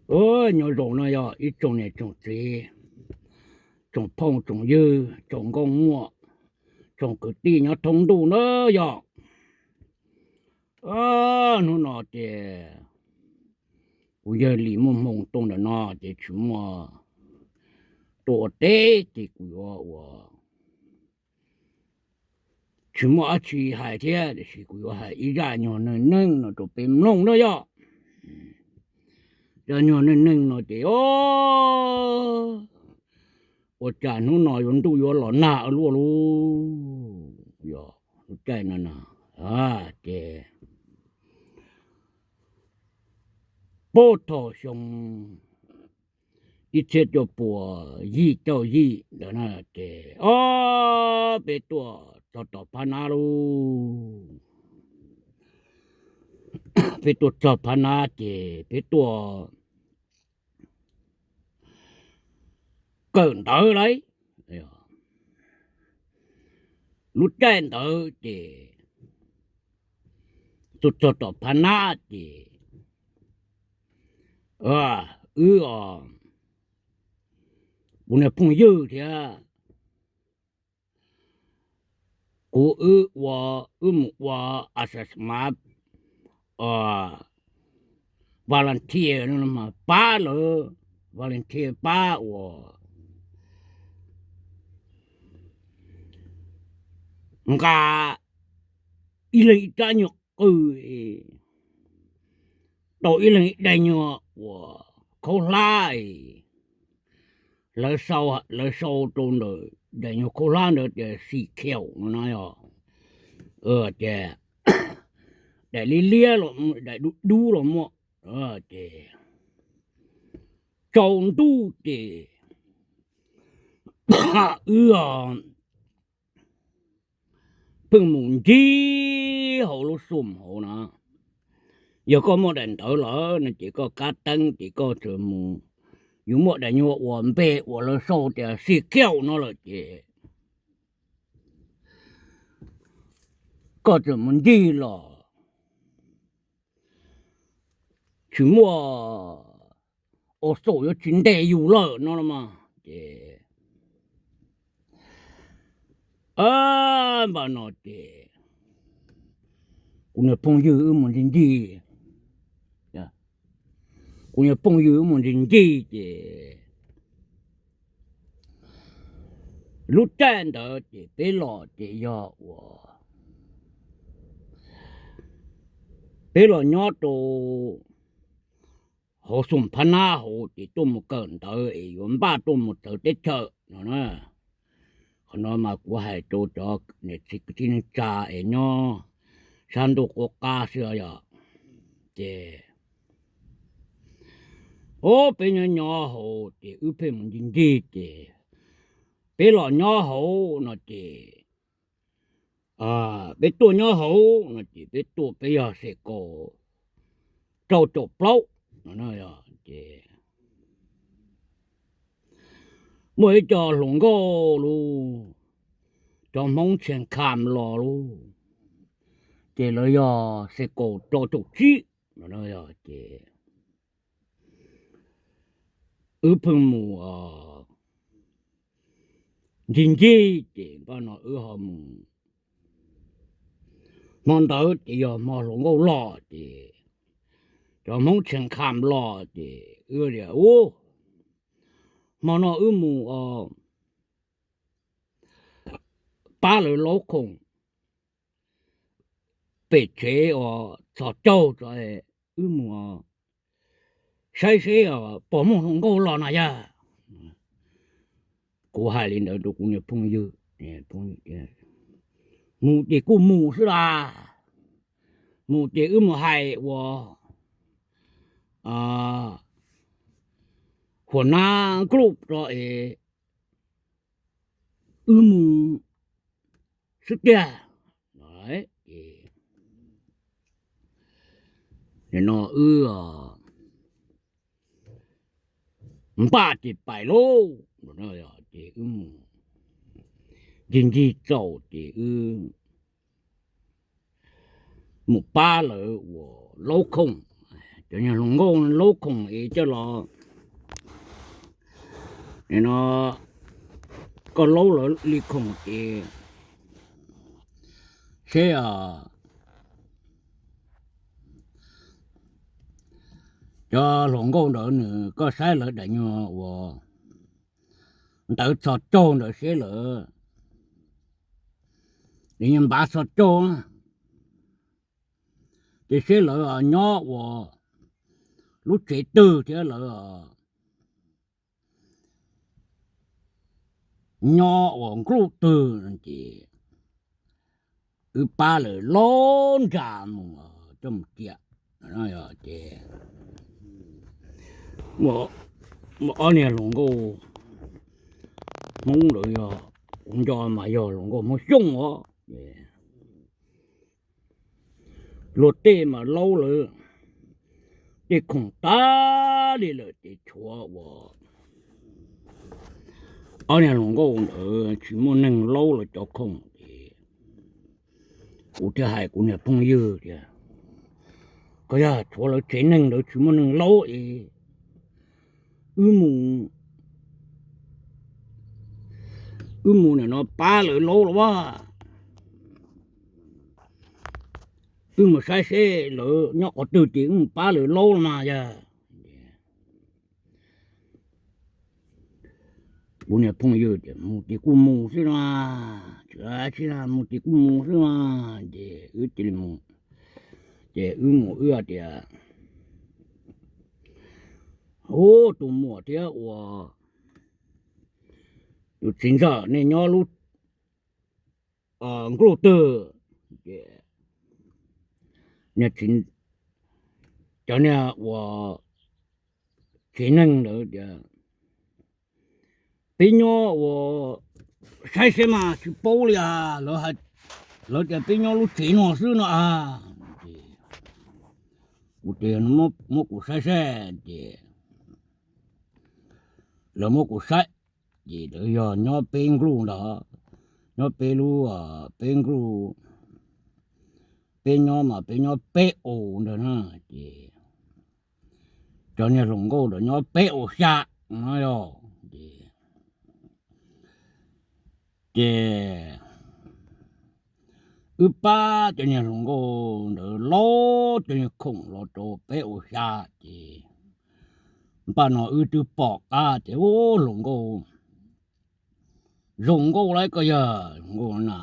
Nyob zoo no yog ib tsoom niam tsoom txiv, tsoom phooj tsoom ywg, tsoom nkauj muam, tsoom kwv tij nyob thoob ntuj na yog. Hnub no ces kuv yawg Lis muaj hmoo tuaj ntawm no ces tsis muaj tuaj ua teb ces kuv yuav ua, tsis muaj dab tsi hais thiab tiam sis kuv yuav hais ib zaj nyuag neeg neeg no rau peb mloog na yog. Zaj nyuag neeg neeg no ces o, ua cas hnub no yuav ntuj yuav los nag luaj lub, yog lub caij no na ces puag thaum xyoo ib txhiab cuaj puas yim caum yim ntawd na ces o, peb tuaj txog tom Phab Nab lauj. Peb tuaj txog Phab Nab ces peb tuaj kawm ntawv lauj. Lub caij ntawd ces tuaj txog tom Phab Nab ces wb, kuv niag phooj ywg thiab kuv wb ua, wb mus ua assessment, volunteer, pab lawv, volunteer pab uas nqa ib leeg ib rab nyuag qws, tau ib leeg ib daim nyuag uas khaub hlab, lawv sau rau ntawm daim nyuag khaub hlab ntawd tias xim khiaum no na yog, ces daim liab liab los, daim dub dub los muaj, ces tsaus ntuj ces wb pheej mus ncig hauv lub xum hauv na. Yog koj muaj daim ntawv lawm no ces koj kab teeb ces koj txawm mus, yus muaj daim nyuag uas npe uas lawv sau tias xim khiaum no lawm ces koj txawm mus ncig los tsis muaj ua xaum yuav tsis ntes yus lawm no los mas ces npaj no ces kuv niag phooj ywg wb mus ncig ncig, kuv niag phooj ywg wb mus ncig ncig ces lub caij ntawd ces peb los ces yog uas peb los nyob rau hauv xum Phab Nab hauv ces tuaj mus kawm ntawv es yuav npaj tuaj mus txawv teb chaws no na. Qhov no mas kuv hais rau cov niam txiv kwv tij neej tsa es nyob sab ntuj qub qab xwb yom. Ces o, peb nyob nyob hauv ces wb pheej mus ncig ncig ces peb los nyob hauv no ces peb tuaj nyob hauv no ces peb tuaj peb yog xes kaum rau caum plaub no ces muaj ib co hluas nkauj lauj, cov Hmoob Tsheej Kham los lauj, ces lawv yog xes kaum rau caum tsib no ces wb pheej mus ncig ncig ces npaj no wb ho mus, hmo ntawd ces yog hmo hluas nkauj los ces cov Hmoob Tsheej Kham los ces wb tias u, hmo no wb mus pab lawv laub khoom pem tsev uas txhos caug tso, wb mus saib seb puas muaj hluas nkauj los no yog. Kuv hais li ntawd rau kuv niag phooj ywg, mus ces kuj mus xwb las, mus ces wb mus hais ua huam nab group rau es wb mus xwb tiag. Nim no wb npaj ces pais lauj, ces wb mus ncig ncig txaus ces wb mus pab lawv ua laub khoom, Niag hluas nkauj laub khoom es coj los, no, koj laub lawv li khoom es seb, cov hluas nkauj ntawd nws, koj saib lawv daim nyuag uas ntawv txhos caug ntawd seb lawv, daim nyuag npav txhos caug, ces seb lawv nyob ua lub tsev twg thiab lawv nyob ua nkuj twg no ces wb pab lawv laub ntsa mus coj mus ciam. Ces muaj ob niag hluas nkauj Hmoob ntawd yog, kuv nco mas yog hluas nkauj Hmoob Xyooj os. Luag tej mas laub lawv tej khoom tas li lawm ces tshuav ua ob niag hluas nkauj ntawd tsis muaj neeg laub lawv cov khoom ces kuv thiaj hais kuv niag phooj ywg tias, koj yog tshuav lawv tsev neeg ntawd tsis muaj neeg laub es wb mus, wb mus nim no pab lawv laub los as. Wb mus saib seb lawv nyob qhov twg ces wb mus pab lawv laub los mas yog. Kuv niag phooj ywg tias mus ces kuj mus xwb no, tsis mus ces kuj mus xwb no. Ces wb cia li mus, ces wb mus wb tias, ub, tus muam thiab ua tus txiv ntxawm nej nyob lub nkuj twg? Ces cov niag ua tsev neeg ntawd tias, peb nyob ua saib seb mas tsis paub li as, lawv tias peb nyob lub tsev no xwb no as. Kuv tias muab kuv saib saib ces lawv muab kuv saib, ces lawv yog nyob peb nkuj ntawd, nyob peb lub, peb nkuj, peb nyob mas peb nyob peb us ntawd na, ces cov niag hluas nkauj ntawd nyob peb us xya no yog, ces, ces wb pab cov niag hluas nkauj ntawd laub cov niag khoom los rau peb us xya, ces npaj no wb twb pom qab tias ub hluas nkauj zoo nkauj lauj, koj yog hluas nkauj na.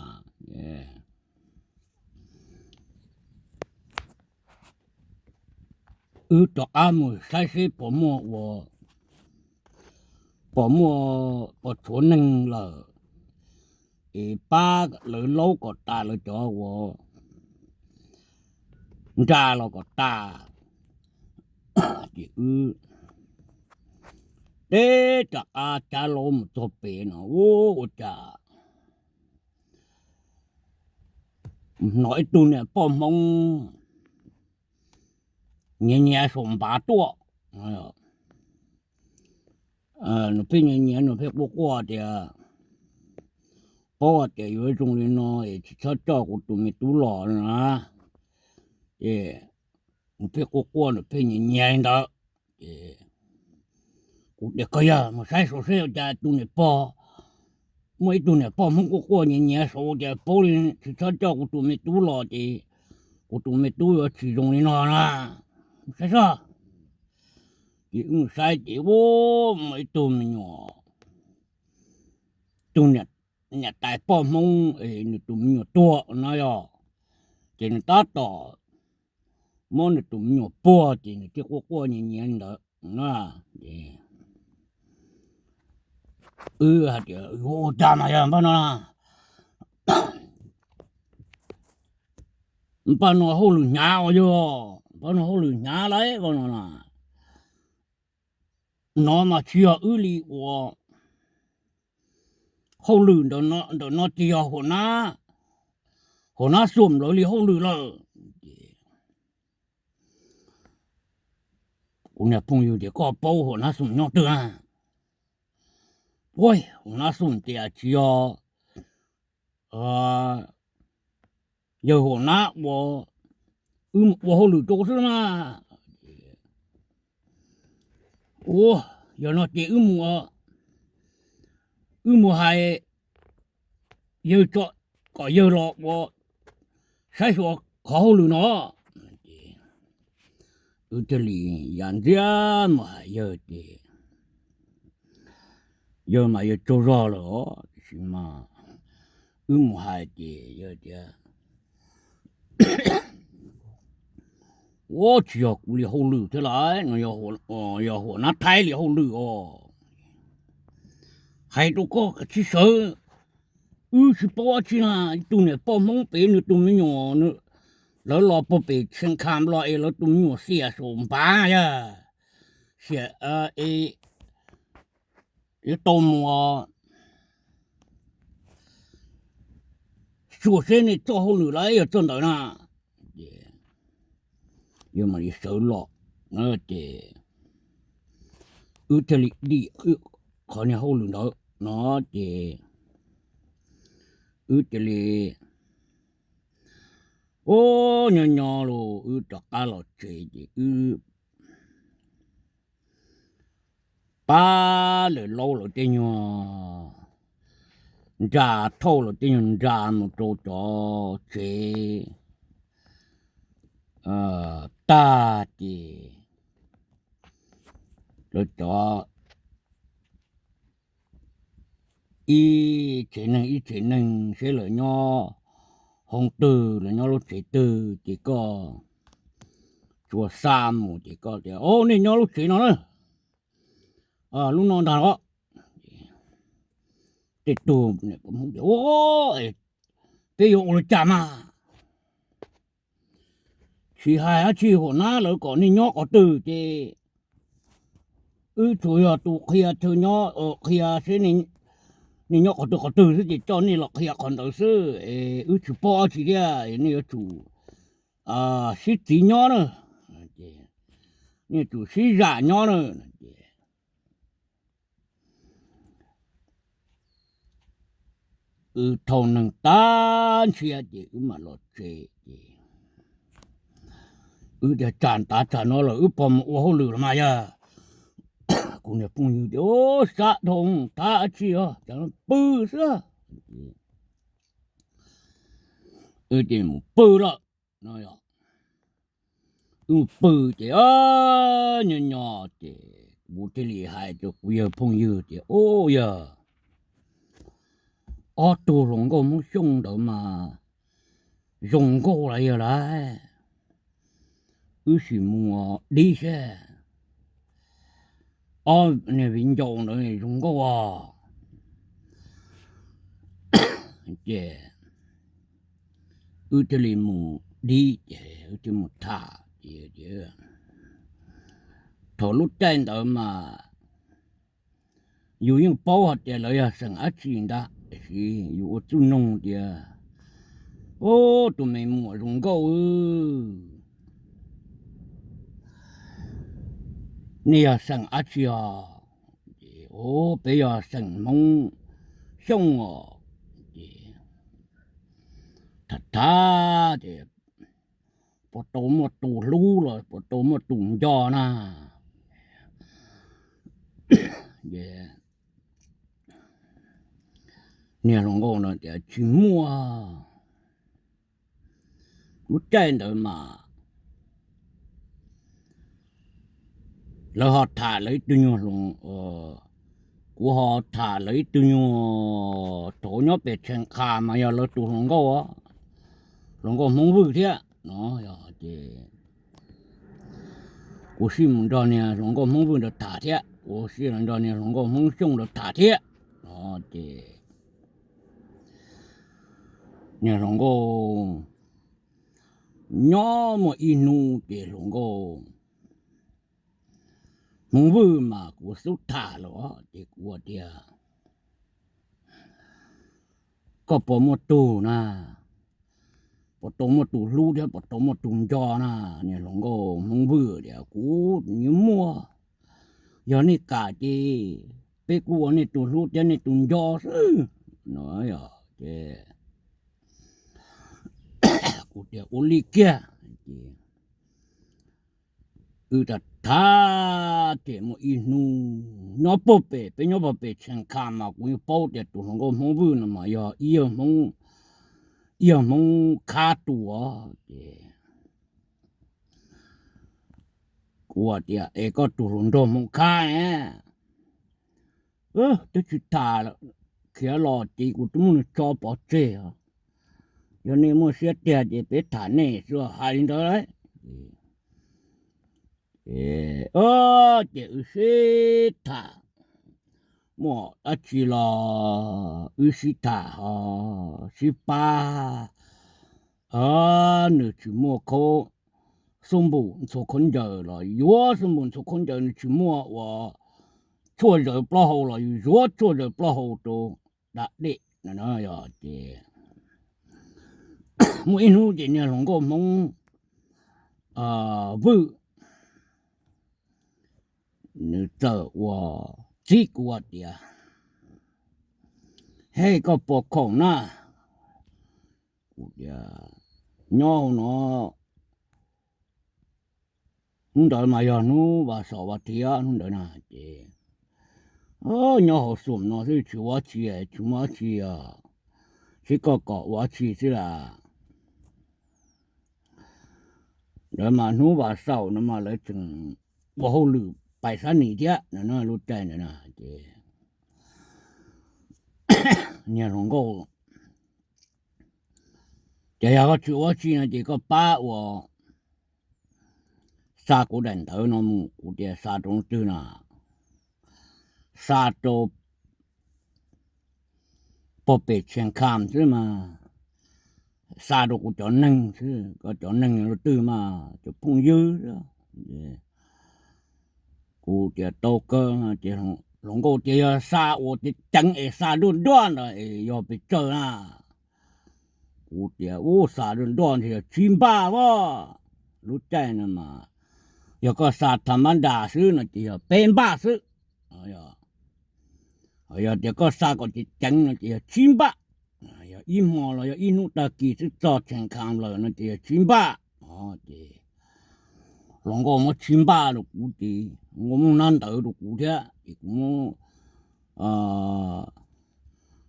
Wb rov qab mus saib seb puas muaj ua, puas muaj, puas tshuav neeg lawm es pab lawv laub kom tas lawv cov ua ntsa los kom tas. Ces wb teb rov qab cab laub mus txog pem no ua, ua cas hnov ib tug niam poj Hmoob nyiav nyiav saum npav tuaj. Nws pheej nyiav nyiav, nws pheej quaj quaj tias, paub tias yuav zoo li no es tsis txhob coj kuv tus me tub los na. Ces nws pheej quaj quaj, nws pheej nyiav nyiav li ntawd. Ces kuv tias koj yog mus saib saud seb ua cas tus niam pog, muaj ib tug niam pog Hmoob quaj quaj nyiav nyiav saud tias paub li tsis txhob coj kuv tus me tub los ces kuv tus me tub yuav tsis zoo li no na. Saib seb. Ces wb mus saib ces ua, muaj ib tug me nyuam, tus niam tais poj Hmoob es nws tus me nyuam tuag no yog, ces nws tab tom muab nws tus me nyuam puag ces nws thiaj quaj quaj nyiav nyiav li ntawd na. Wb hais tias yuav ua cas mas yog npaj no, npaj no hauj lwm hnyav os, yog npaj no hauj lwm hnyav lauj, npaj no na. No mas tsis yog wb li ua hauj lwm ntawm no, ces yog Huam Nab Xum lawv li hauj lwm lawm. Kuv niag phooj ywg tias koj paub Huam Nab Xum nyob twg na? Huam Nab Xum tias tsis yog, yawg Huam Nab ua, wb mus ua hauj lwm rau xwb na. Ua, yog no ces wb mus, wb mus hais yawg tso, kom yawg los ua saib xyuas qhov hauj lwm no. Wb thiaj li ya ntxiag mus hais yawg ces yawg mas yawg tsaug zog lawm os, tiam sis mas wb mus hais ces yawg tias, Ua, tsis yog kuv li hauj lwm thiab lauj, no yog Huam Nab Thaib li hauj lwm os. Hais rau koj tsis sawv, wb tsis paub dab tsi na. Ib tug niam poj Hmoob pem nws tus me nyuam, lawv los puag pem Tsheej Kham los es lawv tus me nyuam xiam saum npav yog, xiam es yuav tau mus xyuas seb nej txoj hauj lwm lawv yog txoj ntawd na. Yawg mam li sawv los na, ces wb thiaj li dim qhov niag hauj lwm ntawd no, ces wb thiaj li, ua, nyob nyob los wb rov qab los tsev ces wb pab lawv laub lawv tej nyuag ntsa, thauj lawv tej nyuag ntsa mus rau cov tsev tag ces lawv cov ib tsev neeg ib tsev neeg seb lawv nyob hoob twg, lawv nyob lub tsev twg ces koj tsuas xa mus ces koj tias, O, nej nyob lub tsev no na, lub no ntag os. Tej tug tias, Peb yuav ua li cas mas? Tsis hais dab tsi, Huam Nab lawv kom nej nyob qhov twg ces wb tsuas yog tus qhia chaw nyob, qhia seb nej nyob qhov twg qhov twg xwb ces coj nej los qhia qhov ntawd xwb es wb tsis paub dab tsi thiab. Nej yuav tsum sib txiv nyob na, nej yuav tsum sib zam nyob na. Wb thauj neeg tag nrho ces wb mam los tsev ces wb tias, Tsam tav tsam no lawm wb puas mus ua hauj lwm los mas yog? Kuv niag phooj ywg tias, Sab dhau, thab dab tsi os, tsam pw xwb. Wb ces mus pw lawm no. Wb mus pw ces nyob nyob ces kuv thiaj li hais rau kuv yawg phooj ywg tias, Ub, yawg, ob tug hluas nkauj Hmoob Xyooj ntawd mas zoo nkauj lawm yawg lauj, wb sim mus dib seb. Ob niag viv ncaus ntawd zoo nkauj os. Ces wb thiaj li mus dib ces wb thiaj mus tham ces, thaum lub caij ntawd mas yus yeej paub hais tias lawv yog xeem dab tsi ntag, tiam sis yus ua txuj noog tias, Ub, tus me muam zoo nkauj, nej yog xeem dab tsi os? Ces, Ub, peb yog xeem Hmoob Xyooj os. Ces tham tham ces, Puas tau muaj tus hlub los puas tau muaj tus nco na? Ces niag hluas nkauj no tias, Tsis muaj. Lub caij ntawd mas lawv ho tham lawv ib tug nyuag, kuv ho tham lawv ib tug nyuag thaum nyob pem Tsheej Kham mas yog lawv tus hluas nkauj, hluas nkauj Hmoob Vwj thiab no. Ces kuv sij mus nrog niag hluas nkauj Hmoob Vwj ntawd tham thiab, kuv sij los nrog niag hluas nkauj Hmoob Xyooj ntawd tham thiab no. Ces niag hluas nkauj nyob muaj ib hnub ces hluas nkauj Hmoob Vwj mas kuv xub tham lawm ces kuv tias, Koj puas muaj tus na? Puas tau muaj tus hlub thiab puas tau muaj tus nco na? Niag hluas nkauj Hmoob Vwj tias, Kuv yeej muaj. Yog nej kam ces peb kuj ua nej tus hlub thiab nej tus nco xwb no. Ces kuv tias, Ua li kiag. Ces wb tham tham ces muaj ib hnub nyob puag pem, peb nyob puag pem Tsheej Kham mas kuv yeej paub tias tus hluas nkauj Hmoob Vwj no mas yog ib yawg Hmoob, ib yawg Hmoob Khab tus ces kuv tias, Es koj tus hluas nraug Hmoob Khab ne? Twb tsis tham khiav los ces kuv twb muab nws tso pov tseg os. Yog nej muaj siab tiag ces peb tham nej xwb, hais li ntawd lauj. Ces wb sib tham, muaj dab tsi los wb sib tham ho sib pab. Nws tsis muaj khaub, xub npum ntxhua khaub ncaws los yuav xub npum ntxhua khaub ncaws, nws tsis muaj ua tshuaj zawv plaub hau los yus yuav tshuaj zawv plaub hau rau da dej no. Yog ces muaj ib hnub ces niag hluas nkauj Hmoob Vwj nws txawm ua txib kuv tias, Hej, koj puas khoom na? Kuv tias, Nyob hauv no. Hnub ntawd mas yog hnub vas xaum vas thiv hnub ntawd na ces nyob hauv xum no xwb, tsis ua dab tsi, tsis muaj dab tsi os, sib koj kom ua dab tsi xwb las. Ntawd mas hnub vas xaum no mas lawv tseem ua hauj lwm pais xab nis thiab no, lub caij ntawd na ces niag hluas nkauj tias, Yog koj tsis ua dab tsi no ces koj pab ua xa kuv daim ntawv no mus. Kuv tias, Xa rau leej twg na? Xa rau puag pem Tsheej Kham xwb mas, xa rau kuv cov neeg xwb, koj cov neeg leej twg mas cov phooj ywg. Kuv tias, Tau kawg. Ces hluas nkauj tias, Yog xa uas ceev ceev es xa nruab nruab ntawd es yog pes tsawg na? Kuv tias, Ub, xa nruab nruab ntawd yog tsib npaj as. Lub caij no mas yog koj xa tham mab nras xwb no ces yog peb npaj xwb. Yog tias koj xa kom ceev ceev no ces yog tsib npaj. Yog ib hmo los yog ib hnub tag kis xwb txog Tsheej Kham lawm no ces yog tsib npaj. Ces hluas nkauj muab tsib npaj rau kuv ces hluas nkauj muab hnab ntawv rau kuv thiab ces kuv muab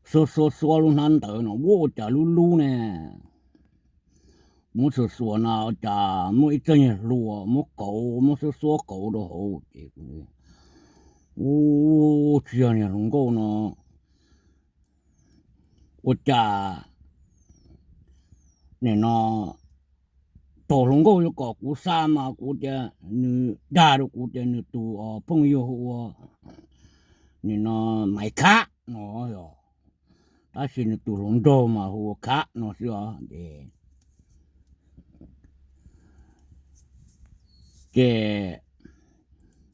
xuab xuab xuab lub hnab ntawv no, ua cas lub lub ne, kuv muab xuas xuas na ua cas muaj ib txoj niag hlua muab kauv, muab xuab xuab kauv rau hauv ces kuv, Ub, tsis yog niag hluas nkauj no, ua cas nim no thaum hluas nkauj yuav kom kuv xa mas kuv tias nws dag rau kuv tias nws tus phooj ywg hu ua nim no Maiv Khab no, tab sis nws tus hluas nraug mas hu ua Khab no xwb os. Ces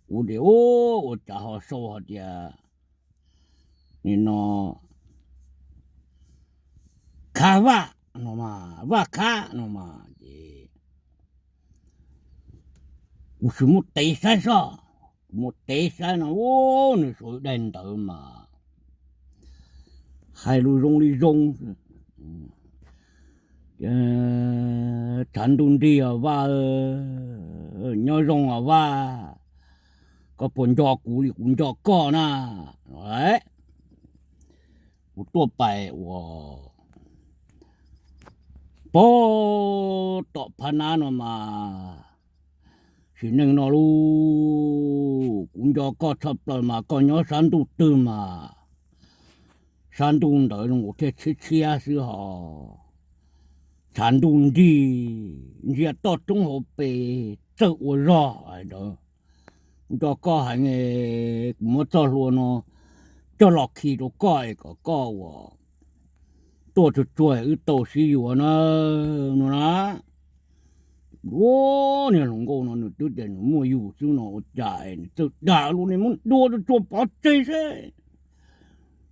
kuv tias, Ub, ua cas ho sau hais tias nim no Khab Vaj no mas, Vaj Khab no mas ces kuv sim muab tev saib soj. Kuv muab tev saib no, ub, nws sau daim ntawv mas hais lus zoo li zoo, Tshav ntuj nrig os Vaj, nyob zoo os Vaj, koj puas nco kuv li kuv nco koj na? Kuv tuaj pais uas pag tom Phab Nab no mas, sim neej no lauj, kuv nco koj tshaj plaws mas koj nyob sab ntuj twg mas, sab ntuj ntawd zoo nkaus thiaj tshiab tshiab xwb hos, tshav ntuj nrig, ntsia toj roob hauv pes txawj ua zog hais ntawd. Kuv nco koj heev, kuv muab txoj hlua no coj los khi rau koj es kom koj uas tuaj tsuag tsuag wb tau sib yuav na, no na. Ua, niag hluas nkauj no nws twb tias nws muaj yus xwb no ua cas nws txawj dag lus, nws muab dua tsuag tsuag pov tseg seb.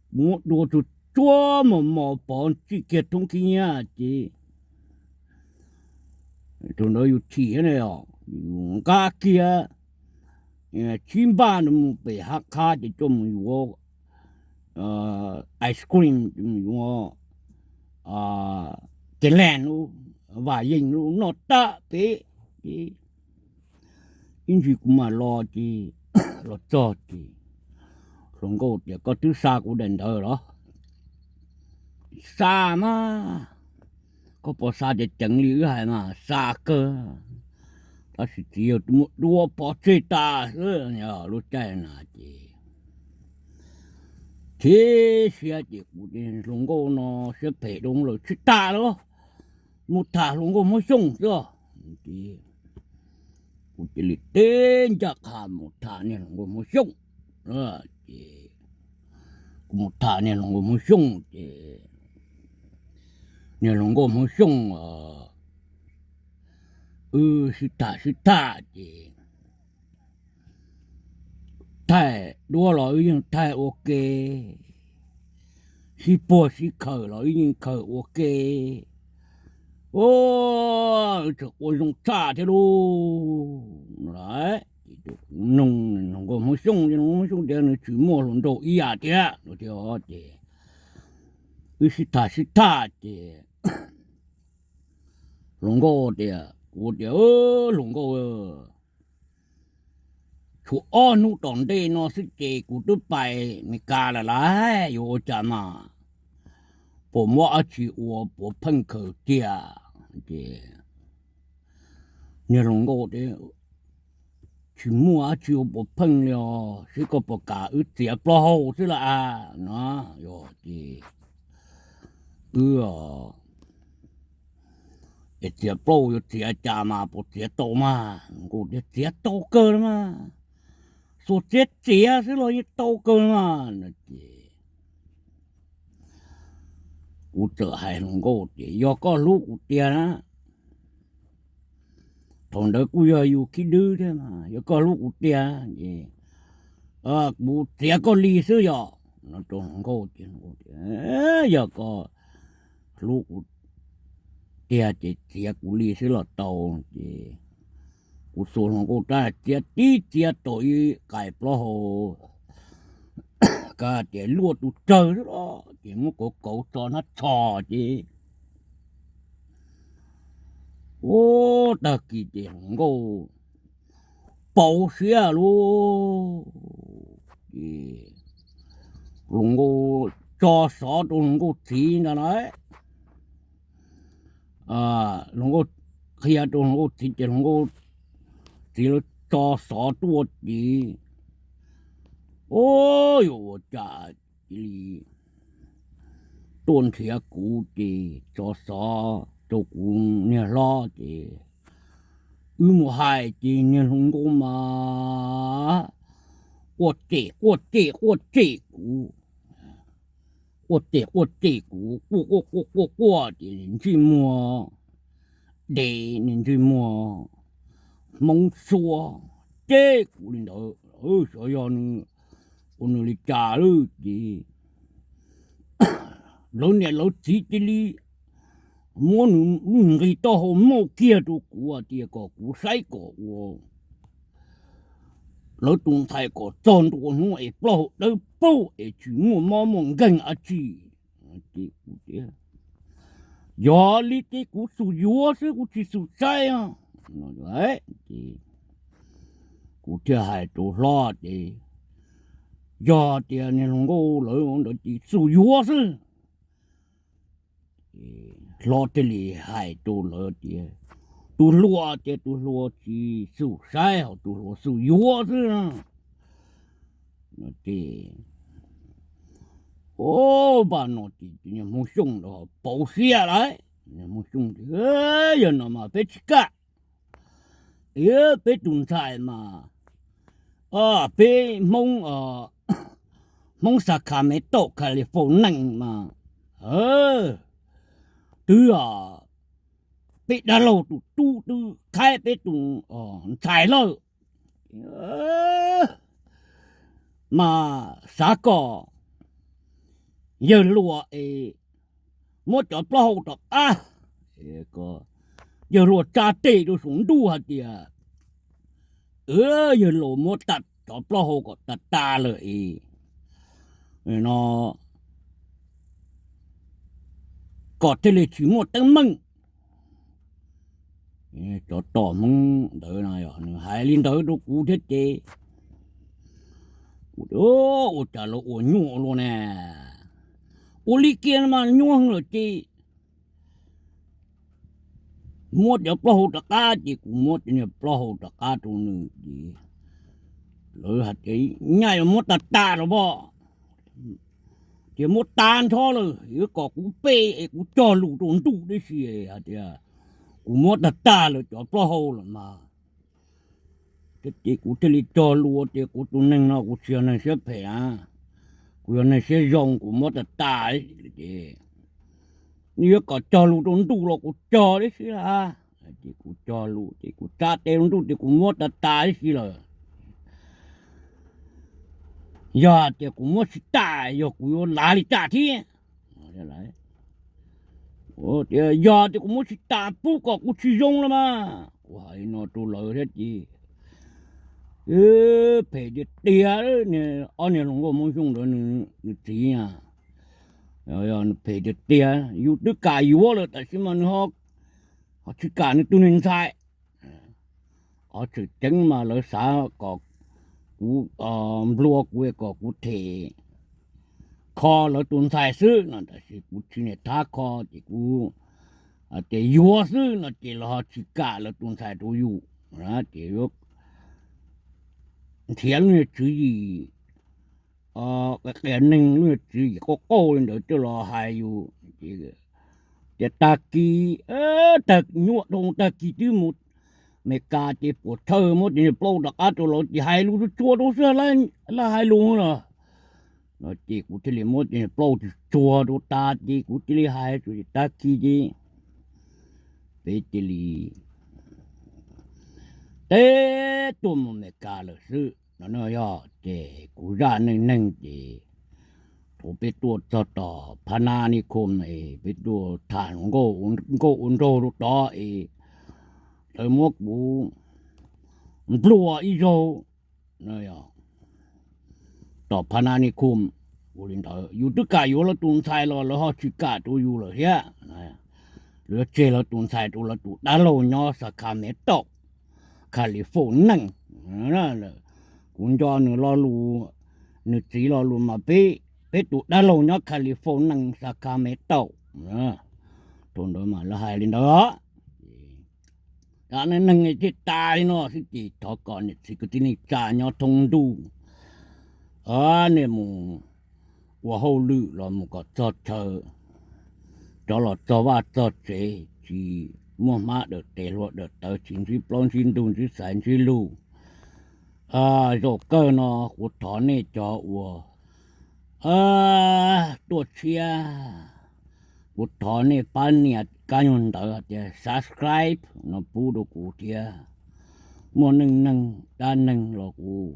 Kuv muab dua tsuag tsuag mos mos pov tseg kiag thoob khib nyiab ces thaum ntawd yus chim ne, yus nqa kiag tsib npaj ntawd mus pem Hab Khab ces coj mus yuav ice cream, coj mus yuav kev leeg lub, vaj yeej lub noj tag pem ces ib ntsis kuv mam los ces, los txog ces hluas nkauj tias, Koj twb xa kuv daim ntawv los? Xa mas, koj puas xa ceev ceev li wb hais mas? Xa kawg, tab sis txiv yawg muab dua pov tseg tas xwb. Lub caij na ces chim siab ces kuv tias, Hluas nkauj no siab phem dhau lawm, tsis tham lawm, mus tham hluas nkauj Hmoob Xyooj xwb. Ces kuv cia li teb ncaj qha mus tham niag hluas nkauj Hmoob Xyooj. Ces kuv mus tham niag hluas nkauj Hmoob Xyooj ces niag hluas nkauj Hmoob Xyooj wb sib tham sib tham ces thaij duab los wb yeej thaij ua ke, sib puag sib khaws los wb yeej khaws ua ke. Wb tseem ua zoo tshaj thiab lauj. Ces kuv nug hluas nkauj Hmoob Xyooj, hluas nkauj Hmoob Xyooj tias nws tsis muaj hluas nraug ib yam thiab no thiab. Ces wb sib tham sib tham ces hluas nkauj tias, kuv tias, Hluas nkauj, tshuav ob hnub tom ntej no xwb ces kuv twb pais Meskas lawm lauj, yuav ua cas mas? Puas muaj dab tsi ua puav pheej khaws tiag? Ces niag hluas nkauj tias, Tsis muaj dab tsi ua puav pheej li os, seb koj puas kam wb txiav plaub hau xwb lauj a, no. Yog ces wb es txiav plaub yuav txiav cas mas puas txiav tau mas? Hluas nkauj tias, Txiav tau kawg li mas, xuas txiav txiav xwb los yeej tau kawg li mas, no. Ces kuv txawm hais hluas nkauj tias, Yog koj hlub kuv tiag na, thaum ntawd kuj yog yus khib dwb thiab, Yog koj hlub kuv tiag es kuv txiav koj li xwb yog, no rau hluas nkauj. Ces yog koj hlub kuv tiag ces txiav kuv li xwb los tau. Ces kuv xuas hluas nkauj rab txiav tib txiav tau ib qais plaub hau, kab tias luaj tus tsawg xwb los ces muab kauv kauv tso hnab tsho ces, ua, tag kis ces hluas nkauj pauv siab lauj. Ces hluas nkauj tso xov rau hluas nkauj txiv ntag lauj. Hluas nkauj qhia rau hluas nkauj txiv ces hluas nkauj txiv lawv tso xov tuaj ces, ua, yuav ua cas cia li tuaj nrhiav kuv ces tso xov rau kuv niag hlob ces wb mus hais ces niag hluas nkauj mas quaj cem quaj cem quaj cem kuv, quaj cem quaj cem kuv, quaj quaj quaj quaj quaj ces ntsej muag dev, ntsej muag Hmoob Suav, cem kuv li ntawd. Xyov yog nws ua nws li cas lawm ces lawv niam lawv txiv cia li muab nws lub nqi taub hau muab kiag rau kuv hais tias kom kuv saib kom ua, lawv tus ntxhais kom txog ntua hnub es plaub hau dawb paug es tsis muaj mob muaj nkeeg dab tsi. Ces kuv tias, Yog li ces kuv xub yuav xwb, kuv tsis xub saib. Ces kuv thiaj hais rau hlob tias, Yog tias niag hluas nkauj lawv ntawd ces xub yuav xwb. Hlob thiaj li hais rau lawv tias, Tus hluas tias tus hluas tsis xub saib, ho tus hluas xub yuav xwb. Ces, o, npaj no ces niag Hmoob Xyooj ntawd pauv siab lawm. Niag Hmoob Xyooj tias, Yog no mas peb tsis kam. Peb tus ntxhais mas, peb Hmoob, Hmoob Sacramento, California mas, twb, peb dab laug tus tub twb qhaib peb tus ntxhais lawm. Mas xav kom yawg hluas es muab cov plaub hau rov qab, yawg hluas tsa tes rau saum ntuj hais tias, Yawg hluas muab tag cov plaub hau kom tag tag lawm es no kom thiaj li tsis muaj teeb meem. Tsov tom Hmoob ntawd no yog nws hais li ntawd rau kuv thiab ces kuv, ua cas lawv ua nyuaj luaj ne. Ua li kiag no mas nyuaj heev lawm ces muab cov plaub hau rov qab ces kuv muab cov niag plaub hau rov qab rau nws ces lawv hais tias nyaj yuav muab tag tag los pom, tias muab tag nrho lawm yuav kom kuv pe es kuv cog lus rau ntuj tib si hais tias kuv muab tag tag lawm cov plaub hau lawm mas. Thiab ces kuv thiaj li cog lus tias kuv tus neeg no kuv tsis yog neeg siab phem na, kuv yog neeg siab zoo, kuv muab tag tas ces nws yuav kom cog lus rau ntuj los kuv cog tib si a. Ces kuv cog lus ces kuv tsa tes rau ntuj tias kuv muab tag tas tib si lawm. Yog tias kuv muab tsis tas yog kuv yuav lav li cas thiab? Tias yog tias kuv muab tsis tas pub kom kuv tsis zoo los mas. Kuv hais li no rau lawv thiab ces phem tiag tiag. Ob niag hluas nkauj Hmoob Xyooj ntawd nws txiv na, nws phem tiag tiag. Yus twb kam yuav lawm tab sis mas nws ho tsis kam nws tus niag ntxhais. Qhov tseem ceeb mas lawv xav kom kuv, nplua kuv kom kuv them kho lawv tus ntxhais xwb no tab sis kuv tsis niam thab kho ces kuv tias yuav xwb no ces los ho tsis kam lawv tus ntxhais rau yus. Ces yuav nrhiav lub niag tswv yim qias neeg, lub niag tswv yim qauj qauj li ntawd coj los hais yus. Tias tag kis, tag nyuaj dhau tag kis twb mus Meskas ces puas tshawj muab cov niag plaub rov qab rau lawv ces hais lus tsuag rau xwb, laj hais lus los no ces kuv thiaj li muab cov niag plaub tsuag tsuag rau tas ces kuv cia li hais tag kis ces peb cia li teb tuaj mus Meskas lawm xwb no. Yog ces kuv zaj neej neeg ces thaum peb tuaj txog tom Phab Nab Nib Khum es peb tuaj tham nkauj ua nraug rau tod es lawv muab kuv nplua ib zaug tom Phab Nab Nib Khum. Ua li ntawd yus twb kam yuav lawv tus ntxhais los lawv ho tsis kam rau yus lawm thiab. Lawv yuav tseg lawv tus ntxhais rau lawv tus dab laug nyob Sacramento, California. Kuv nco nws lo lus, nws txiv lo lus mas peb, peb tus dab laug nyob California, Sacramento. Thaum ntawd mas lawv hais li ntawd. Zaj neej neeg thiaj tas li no xwb ces thov kom niam txiv kwv tij neej tsa nyob thoob ntuj, nej mus ua hauj lwm los mus kom txog chaw, rov los txog vaj txog tsev tsis muaj hmab dawm tes hlua dawm tawv, tsis ntsib plaub ntsib ntug ntsib xaiv ntsib lug. Zaum kawg no kuv thov nej cov uas tuaj tshiab, kuv thov nej pab nias kab nyuag ntawv hais tias subscribe no pub rau kuv thiab. Muaj neej neeg dab neeg los kuv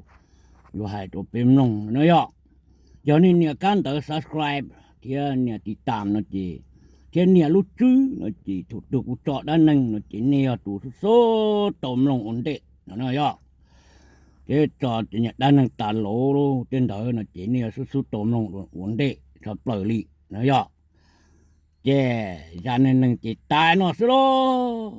yuav hais rau peb mloog no yog. Yog nej nias kab ntawv subscribe thiab nias tiv tam no ces, thiab nias lub tswb no ces thaum twg kuv tso dab neeg no ces nej yog tus xub xub tau mloog ua ntej no yog. Thiab tso cov niag dab neeg tas lauv tej ntawd no ces nej yog xub xub tau mloog ua ntej tshaj plaws li no yog. Ces zaj neej neeg ces tas no xwb lauj.